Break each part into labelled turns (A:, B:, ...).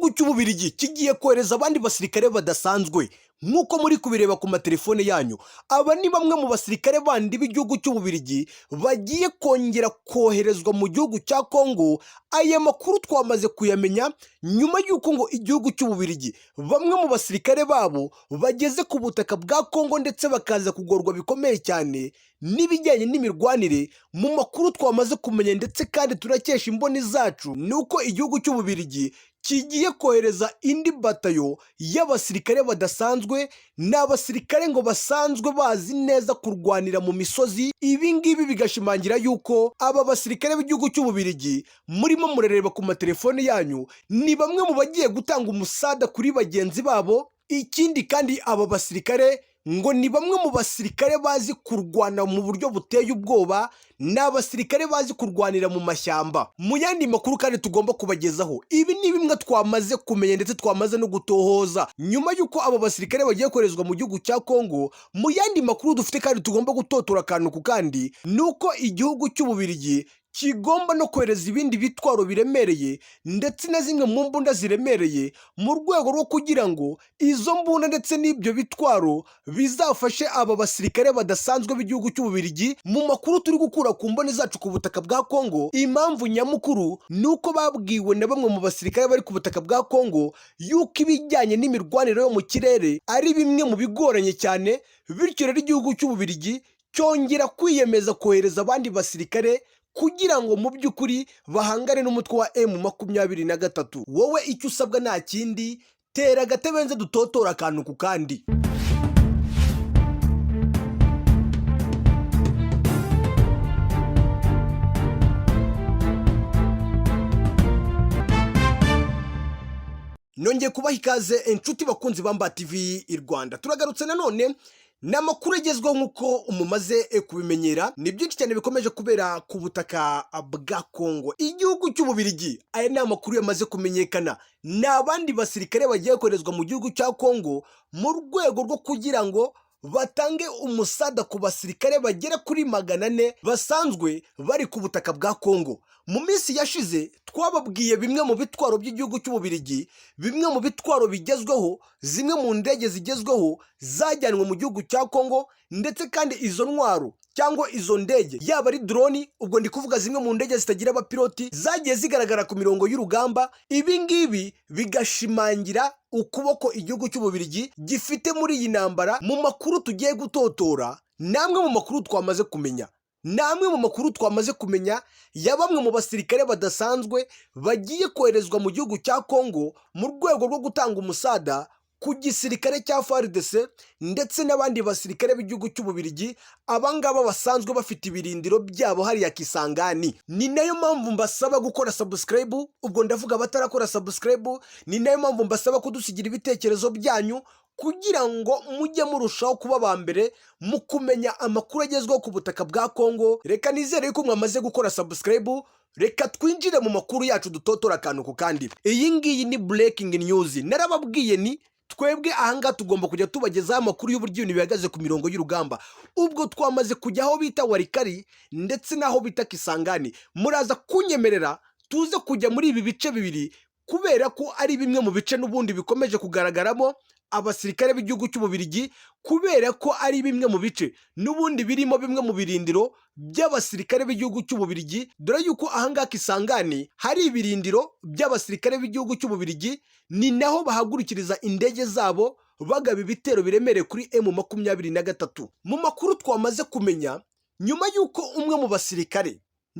A: Igihugu cy'Ububiligi kigiye kohereza abandi basirikare badasanzwe nk'uko muri kubireba ku matelefone yanyu. Aba ni bamwe mu basirikare bandi b'igihugu cy'Ububiligi bagiye kongera koherezwa mu gihugu cya Kongo. Aya makuru twamaze kuyamenya nyuma y'uko ngo igihugu cy'Ububiligi bamwe mu basirikare babo bageze ku butaka bwa Kongo ndetse bakaza kugorwa bikomeye cyane n'ibijyanye n'imirwanire. Mu makuru twamaze kumenya ndetse kandi turakesha imboni zacu ni uko igihugu cy'Ububiligi kigiye kohereza indi batayo y'abasirikare badasanzwe. Ni abasirikare ngo basanzwe bazi neza kurwanira mu misozi. Ibi ngibi bigashimangira yuko aba basirikare b'igihugu cy'Ububiligi murimo murareba ku matelefone yanyu ni bamwe mu bagiye gutanga umusada kuri bagenzi babo. Ikindi kandi, aba basirikare ngo ni bamwe mu basirikare bazi kurwana mu buryo buteye ubwoba, ni abasirikare bazi kurwanira mu mashyamba. Mu yandi makuru kandi tugomba kubagezaho, ibi ni bimwe twamaze kumenya ndetse twamaze no gutohoza nyuma y'uko abo basirikare bagiye koherezwa mu gihugu cya Kongo. Mu yandi makuru dufite kandi tugomba gutotora akantu ku kandi ni uko igihugu cy'Ububiligi kigomba no kohereza ibindi bitwaro biremereye ndetse na zimwe mu mbunda ziremereye, mu rwego rwo kugira ngo izo mbunda ndetse n'ibyo bitwaro bizafashe aba basirikare badasanzwe b'igihugu cy'Ububiligi. Mu makuru turi gukura ku mboni zacu ku butaka bwa Kongo, impamvu nyamukuru ni uko babwiwe na bamwe mu basirikare bari ku butaka bwa Kongo yuko ibijyanye n'imirwanire yo mu kirere ari bimwe mu bigoranye cyane. Bityo rero igihugu cy'Ububiligi cyongera kwiyemeza kohereza abandi basirikare kugira ngo mu by'ukuri bahangane n'umutwe wa M23. Wowe icyo usabwa nta kindi, tera agatebe nze dutotora akantu ku kandi. Nongeye kubaha ikaze, inshuti bakunzi ba Mba TV i Rwanda. Turagarutse nanone ni amakuru agezweho nk'uko mumaze kubimenyera. Ni byinshi cyane bikomeje kubera ku butaka bwa Kongo. Igihugu cy'Ububiligi, aya ni amakuru yamaze kumenyekana, ni abandi basirikare bagiye koherezwa mu gihugu cya Kongo mu rwego rwo kugira ngo batange umusada ku basirikare bagera kuri 400 basanzwe bari ku butaka bwa Kongo. Mu minsi yashize twababwiye bimwe mu bitwaro by'igihugu cy'Ububiligi, bimwe mu bitwaro bigezweho, zimwe mu ndege zigezweho zajyanwe mu gihugu cya Kongo, ndetse kandi izo ntwaro cyangwa izo ndege, yaba ari drone, ubwo ndi kuvuga zimwe mu ndege zitagira abapiloti, zagiye zigaragara ku mirongo y'urugamba. Ibi ngibi bigashimangira ukuboko igihugu cy'Ububiligi gifite muri iyi ntambara. Mu makuru tugiye gutotora, namwe mu makuru twamaze kumenya, ni amwe mu makuru twamaze kumenya ya bamwe mu basirikare badasanzwe bagiye koherezwa mu gihugu cya Kongo mu rwego rwo gutanga umusada ku gisirikare cya FARDC ndetse n'abandi basirikare b'igihugu cy'Ububiligi, abangaba basanzwe bafite ibirindiro byabo hariya Kisangani. Ni nayo mpamvu mbasaba gukora subscribe, ubwo ndavuga abatarakora subscribe. Ni nayo mpamvu mbasaba kudusigira ibitekerezo byanyu kugira ngo mujye murushaho kuba aba mbere mu kumenya amakuru agezweho ku butaka bwa Kongo. Reka nizere yuko mwamaze gukora subscribe. Reka twinjire mu makuru yacu dutotora akantu ku kandi. Iyi ngiyi ni breaking news. Narababwiye ni twebwe ahangaha tugomba kujya tubagezaho amakuru y'uburyo ibintu bihagaze ku mirongo y'urugamba. Ubwo twamaze kujya aho bita Walikale ndetse n'aho bita Kisangani. Muraza kunyemerera tuze kujya muri ibi bice bibiri kubera ko ari bimwe mu bice n'ubundi bikomeje kugaragaramo abasirikare b'igihugu cy'Ububiligi, kubera ko ari bimwe mu bice n'ubundi birimo bimwe mu birindiro by'abasirikare b'igihugu cy'Ububiligi, dore yuko ahangaha Kisangani hari ibirindiro by'abasirikare b'igihugu cy'Ububiligi. Ni naho bahagurukiriza indege zabo bagaba ibitero biremereye kuri M23. Mu makuru twamaze kumenya, nyuma y'uko umwe mu basirikare,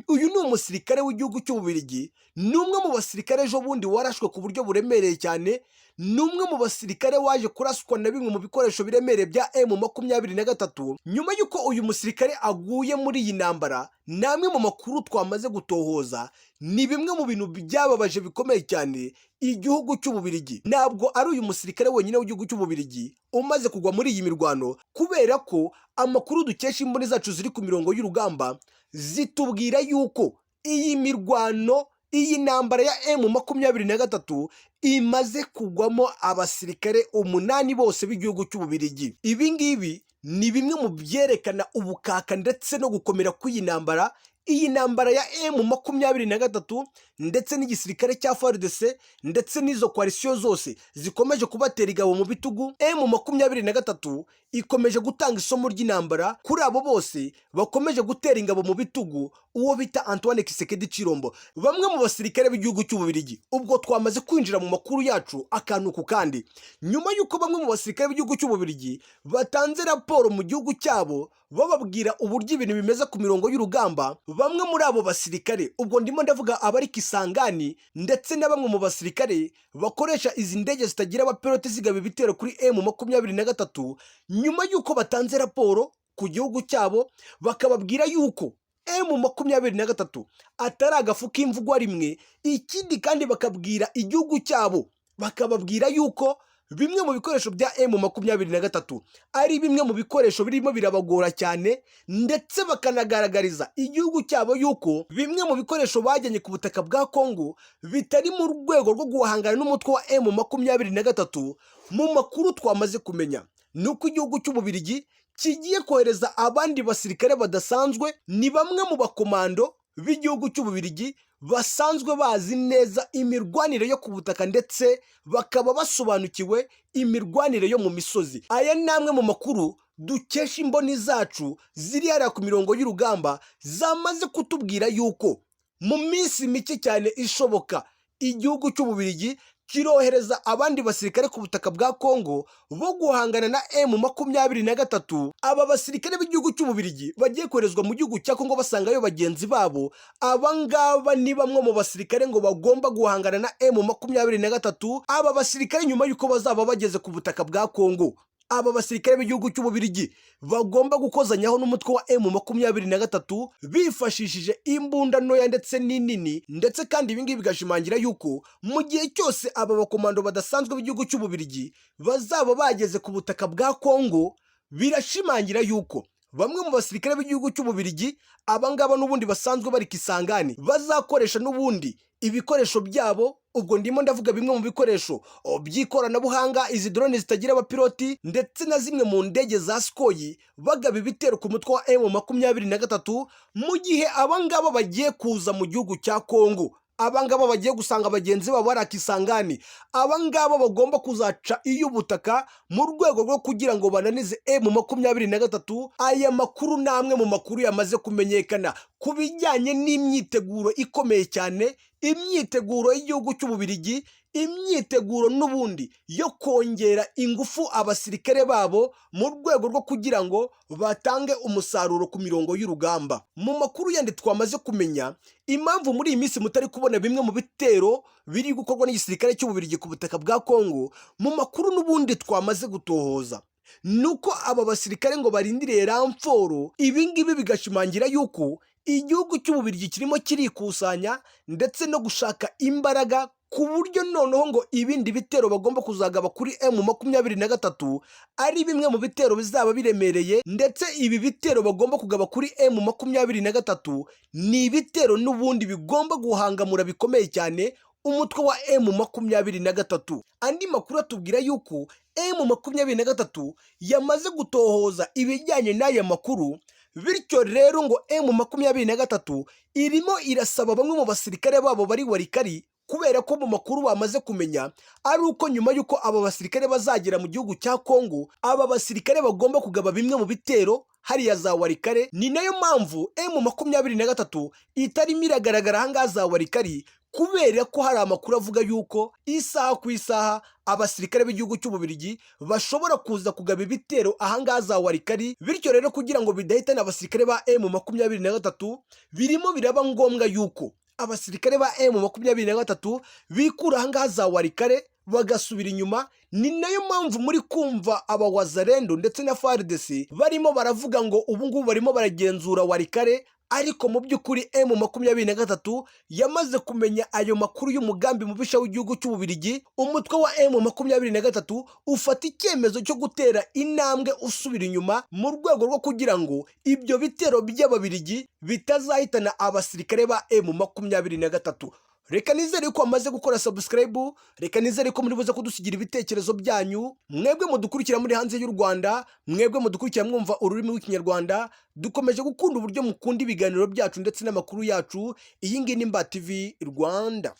A: uyu ni umusirikare w'igihugu cy'Ububiligi, ni umwe mu basirikare ejo bundi warashwe ku buryo buremereye cyane, ni umwe mu basirikare waje kuraswa na bimwe mu bikoresho biremereye bya M23. Nyuma y'uko uyu musirikare aguye muri iyi ntambara, ni amwe mu makuru twamaze gutohoza, ni bimwe mu bintu byababaje bikomeye cyane igihugu cy'Ububiligi. Ntabwo ari uyu musirikare wenyine w'igihugu cy'Ububiligi umaze kugwa muri iyi mirwano, kubera ko amakuru dukesha imboni zacu ziri ku mirongo y'urugamba zitubwira yuko iyi mirwano, iyi ntambara ya M23 imaze kugwamo abasirikare umunani bose b'igihugu cy'Ububiligi. Ibi ngibi ni bimwe mu byerekana ubukaka ndetse no gukomera kw'iyi ntambara. Iyi ntambara ya M23 ndetse n'igisirikare cya FARDC ndetse n'izo coalition zose zikomeje kubatera ingabo mu bitugu, M23 ikomeje gutanga isomo ry'intambara kuri abo bose bakomeje gutera ingabo mu bitugu uwo bita Antoine Tshisekedi Tshilombo. Bamwe mu basirikare b'igihugu cy'Ububiligi, ubwo twamaze kwinjira mu makuru yacu akantu ku kandi, nyuma y'uko bamwe mu basirikare b'igihugu cy'Ububiligi batanze raporo mu gihugu cyabo bababwira uburyo ibintu bimeze ku mirongo y'urugamba, bamwe muri abo basirikare, ubwo ndimo ndavuga abari Kisangani ndetse na bamwe mu basirikare bakoresha izi ndege zitagira abapilote zigaba ibitero kuri M23, nyuma y'uko batanze raporo ku gihugu cyabo bakababwira yuko M23 atari agafu k'imvugwa rimwe, ikindi kandi bakabwira igihugu cyabo, bakababwira yuko bimwe mu bikoresho bya M23 ari bimwe mu bikoresho birimo birabagora cyane, ndetse bakanagaragariza igihugu cyabo yuko bimwe mu bikoresho bajyanye ku butaka bwa Kongo bitari mu rwego rwo guhangana n'umutwe wa M23. Mu makuru twamaze kumenya ni uko igihugu cy'Ububiligi kigiye kohereza abandi basirikare badasanzwe. Ni bamwe mu bakomando b'igihugu cy'Ububiligi basanzwe bazi neza imirwanire yo ku butaka, ndetse bakaba basobanukiwe imirwanire yo mu misozi. Aya ni amwe mu makuru dukesha imboni zacu ziri hariya ku mirongo y'urugamba, zamaze kutubwira yuko mu minsi mike cyane ishoboka igihugu cy'Ububiligi kirohereza abandi basirikare ku butaka bwa Kongo bo guhangana na M23. Aba basirikare b'igihugu cy'Ububiligi bagiye koherezwa mu gihugu cya Kongo basangayo bagenzi babo, aba ngaba ni bamwe mu basirikare ngo bagomba guhangana na M23. Aba basirikare, nyuma y'uko bazaba bageze ku butaka bwa Kongo, aba basirikare b'igihugu cy'Ububiligi bagomba gukozanyaho n'umutwe wa M23 bifashishije imbunda ntoya ndetse n'inini, ndetse kandi ibi ngibi bigashimangira yuko mu gihe cyose aba bakomando badasanzwe b'igihugu cy'Ububiligi bazaba bageze ku butaka bwa Kongo, birashimangira yuko bamwe mu basirikare b'igihugu cy'Ububiligi, aba ngaba n'ubundi basanzwe bari Kisangani, bazakoresha n'ubundi ibikoresho byabo. Ubwo ndimo ndavuga bimwe mu bikoresho by'ikoranabuhanga, izi drone zitagira abapiloti ndetse na zimwe mu ndege za Sukhoi, bagaba ibitero ku mutwe wa M23. Mu gihe aba ngaba bagiye kuza mu gihugu cya Kongo, aba ngaba bagiye gusanga bagenzi babo bari Kisangani, aba ngaba bagomba kuzaca iy'ubutaka mu rwego rwo kugira ngo bananize M23. Aya makuru ni amwe mu makuru yamaze kumenyekana ku bijyanye n'imyiteguro ikomeye cyane, imyiteguro y'igihugu cy'Ububiligi, imyiteguro n'ubundi yo kongera ingufu abasirikare babo mu rwego rwo kugira ngo batange umusaruro ku mirongo y'urugamba. Mu makuru yandi twamaze kumenya, impamvu muri iyi minsi mutari kubona bimwe mu bitero biri gukorwa n'igisirikare cy'Ububiligi ku butaka bwa Kongo, mu makuru n'ubundi twamaze gutohoza nuko aba basirikare ngo barindiriye renfort. Ibi ngibi bigashimangira yuko igihugu cy'Ububiligi kirimo kirikusanya ndetse no gushaka imbaraga, ku buryo noneho ngo ibindi bitero bagomba kuzagaba kuri M23 ari bimwe mu bitero bizaba biremereye, ndetse ibi bitero bagomba kugaba kuri M23 ni ibitero n'ubundi bigomba guhangamura bikomeye cyane umutwe wa M23. Andi makuru atubwira yuko M23 yamaze gutohoza ibijyanye n'aya makuru, bityo rero ngo M23 irimo irasaba bamwe mu basirikare babo bari Walikale, kubera ko mu makuru bamaze kumenya ari uko nyuma y'uko aba basirikare bazagera mu gihugu cya Kongo, aba basirikare bagomba kugaba bimwe mu bitero hariya za Walikale. Ni nayo mpamvu M23 itarimo iragaragara ahangaha za Walikale, kubera ko hari amakuru avuga yuko isaha ku isaha abasirikare b'igihugu cy'Ububiligi bashobora kuza kugaba ibitero ahangaha za Walikale. Bityo rero, kugira ngo bidahitana abasirikare ba M23, birimo biraba ngombwa yuko abasirikare ba M23 bikura ahangaha za Walikale bagasubira inyuma. Ni nayo mpamvu muri kumva aba Wazalendo ndetse na FARDC barimo baravuga ngo ubu ngubu barimo baragenzura Walikale, ariko mu by'ukuri M23 yamaze kumenya ayo makuru y'umugambi mubisha w'igihugu cy'Ububiligi. Umutwe wa M23 ufata icyemezo cyo gutera intambwe usubira inyuma mu rwego rwo kugira ngo ibyo bitero by'Ababiligi bitazahitana abasirikare ba M23. Reka nizere ko wamaze gukora subscribe, reka nizere ko muri buze kudusigira ibitekerezo byanyu. Mwebwe mudukurikira muri hanze y'u Rwanda, mwebwe mudukurikira mwumva ururimi rw'Ikinyarwanda, dukomeje gukunda uburyo mukunda ibiganiro byacu ndetse n'amakuru yacu. Iyi ngiyi ni Mba TV Rwanda.